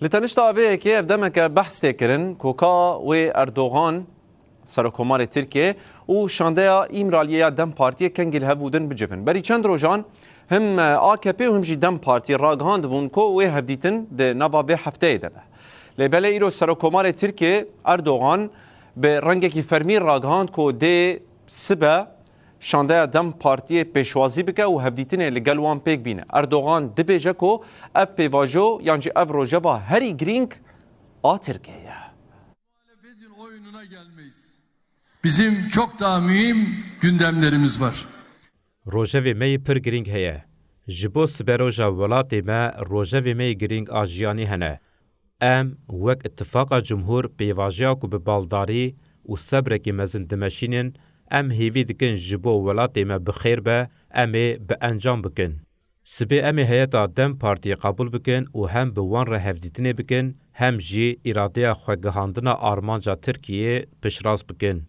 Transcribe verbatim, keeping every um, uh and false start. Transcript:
Li tenişta vê yekê ev demeke behs tê kirin ku ka wê Erdogan, Serokomarê Tirkiyê, û şandeya Îmraliyê ya DEM Partiyê kengî li hev û din bicivin. Berî çend rojan him AKP û him jî DEM Partî ragihandibûn ku wê hevdîtin di nava vê hefteyê de be. Lê belê îro Serokomarê Tirkiyê Erdogan bi rengekî fermî ragihand ku dê sibe şandeya DEM Partiyê pêşwazî bike û hevdîtinê li gel wan pêk bîne. Erdogan dibêje ku ev pêvajo yan jî ev rojeva herî girîng a Tirkiyê ye. Muhalefetin oyununa gelmeyiz. Bizim çok daha mühim gündemlerimiz var. Rojevê me yê pir girîng heye. Ji bo siberoja welatê me rojevê me yê girîng a jiyanî hene. Em wek Îtifaqa Cumhur pêvajoya ku bi baldarî û sebrekî mezin dimeşînin, em hêvî dikin ji bo welatê me bi xêr be, em ê bi encam bikin. Sibê em ê heyeta DEM Partiyê qebûl bikin û hem bi wan re hevdîtinê bikin, hem jî îradeya xwegihandina armanca Tirkiyeyê piştrast bikin.